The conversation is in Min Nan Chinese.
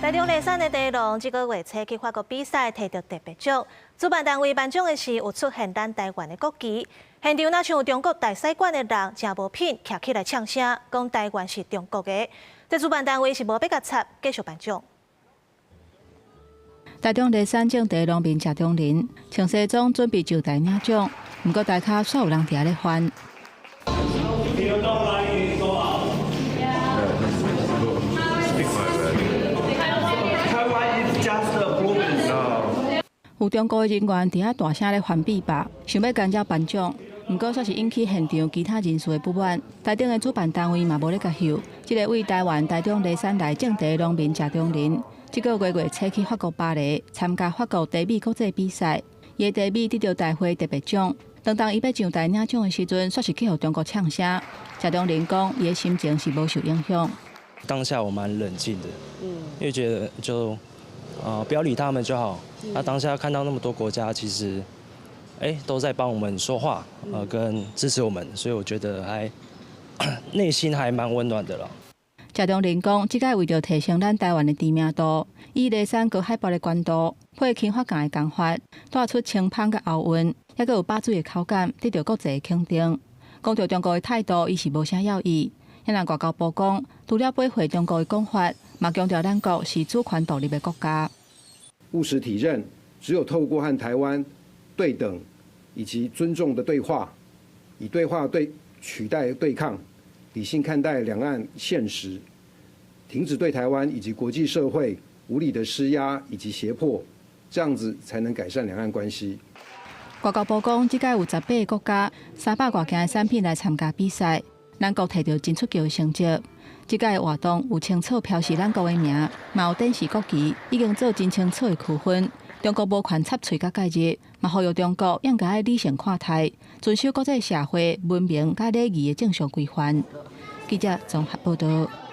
台中麗山的茶農這個月初去法國比賽，提著特別獎。主辦單位頒獎的時，有出現咱台灣的國旗。現場若像有中國大使館的人，誠無品，徛起來嗆聲，講台灣是中國的。這主辦單位是無欲共插，繼續頒獎。台中麗山種茶農民謝中林穿西裝準備上台領獎，毋過台跤煞有人佇遐咧翻。 You don't like it, go out. Speak my Taiwan is just a province. 有中國的人員佇遐大聲咧翻臂吧，想欲干擾頒獎，毋過煞是引起現場其他人士的不滿。台頂的主辦單位嘛無咧共翕。這个為台灣台中麗山來種茶農民謝中林，這个月月初去法國巴黎參加法國茶米國際比賽，伊的茶米得著大會特別獎。當當伊欲上台領獎的時陣，煞是去予中國嗆聲。謝中林講，伊的心情是無受影響。當下我蠻冷靜的，因為覺得就不要理他們就好。那當下看到那麼多國家，其實都在幫我們說話，跟支持我們，所以我覺得還內心還蠻溫暖的啦。謝中林講，這擺為著提升咱台灣的知名度，以麗山高海拔的懸度，配輕發工的工法，帶出清芳佮厚韻，猶閣有飽水的口感，得著國際的肯定。講著中國的態度，伊是無啥要意。遐人外交部講，除了駁回中國的講法，嘛強調咱國是主權獨立的國家。務實體認，只有透過和台灣對等以及尊重的對話，以對話對取代對抗，理性看待兩岸現實，停止對台灣以及國際社會無理的施壓以及脅迫，這樣子才能改善兩岸關係。外交部講，這擺有18個國家、300外件的產品來參加比賽，咱國提著真出奇的成績。這擺的活動有清楚標示咱國的名，嘛有展示國旗，已經做真清楚的區分。中國無權插喙佮介入，嘛呼籲中國應該愛理性看待，遵守國際社會文明佮禮儀的正常規範。記者綜合報道。